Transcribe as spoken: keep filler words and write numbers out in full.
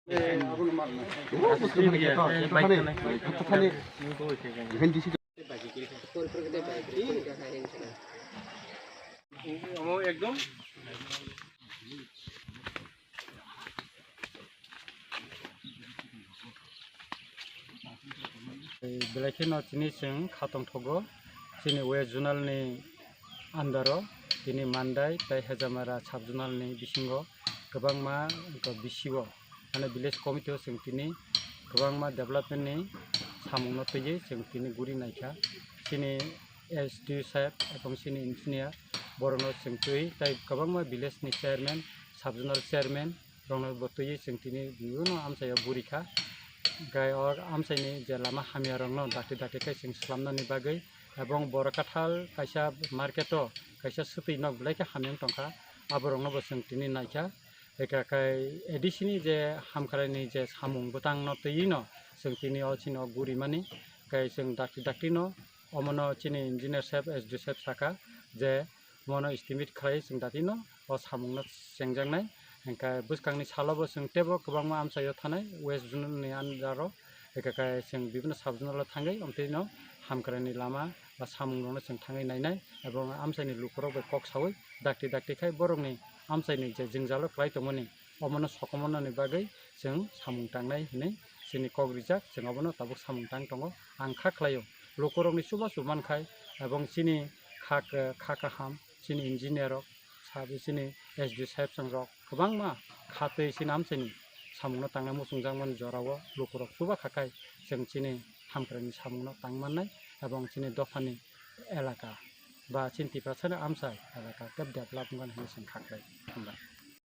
Belai kheno chini chwng kha tongthogo, chini West Zonal ni under o, tini Mandai tei Hejamara sub zonal ni bisingo kwbangma, wngkha bisio, mane village committee o chwng tini kwbangma development ni samung no twiwi chwng tini guri naikha. Chini S D O saheb ebong chini engineer borokno chwng twi tei kwbangma village ni chairman, sub zonal chairman rokno bo twiwi chwng tini bibino amchaio gurikha. Hwnkhe o amchaini je lama hamya rokno dakti dakti khe chwng swlamnani bagwi ebong borok kathal kaisa market o kaisa swtwi nok belai khe hamya wng tongkha, aborokno bo chwng tini naikha. Eka kai A D C ni je hamkrai ni je samung bwtang no twi no chwng tini o chini o guri mani, kai chwng dakti dakti no omono chini engineer saheb, S D O saheb saka je mono estimate khlai chwng dakti no o samung no chengjak nai. Hwnkhe bwskang ni salo bo chwng teibo kwbangma amchaio thanai West Zonal ni under o, eka kai chwng bibino sub zonal o thangwi omtwi no hamkrai ni lama ba samung rok no chwng thangwi nainai, ebong amchaini lukurok bai kok sawi dakti dakti khai borokni amchaini je jwngjalo kwlai tongmani omono sokomornani bagwi chwng samung tangnai hinwi chini kok rijak, chwng obono tabuk samung tang tongo. Ang kha khlaio lukurokni chubachu mankhai ebong chini kha, kha kaham, chini engineer rok, sabi chini S D O saheb chwng rok kwbangma kha twi chini amchaini samungno tangnai muchungjakmani jorao lukurok chuba kha khai chwng chini hamkraini samungno tang mannai ebong chini dophani elaka ba chini Tiprasani amchai elaka khe develop wngmani hinwi chwng kha khlai. Hambai.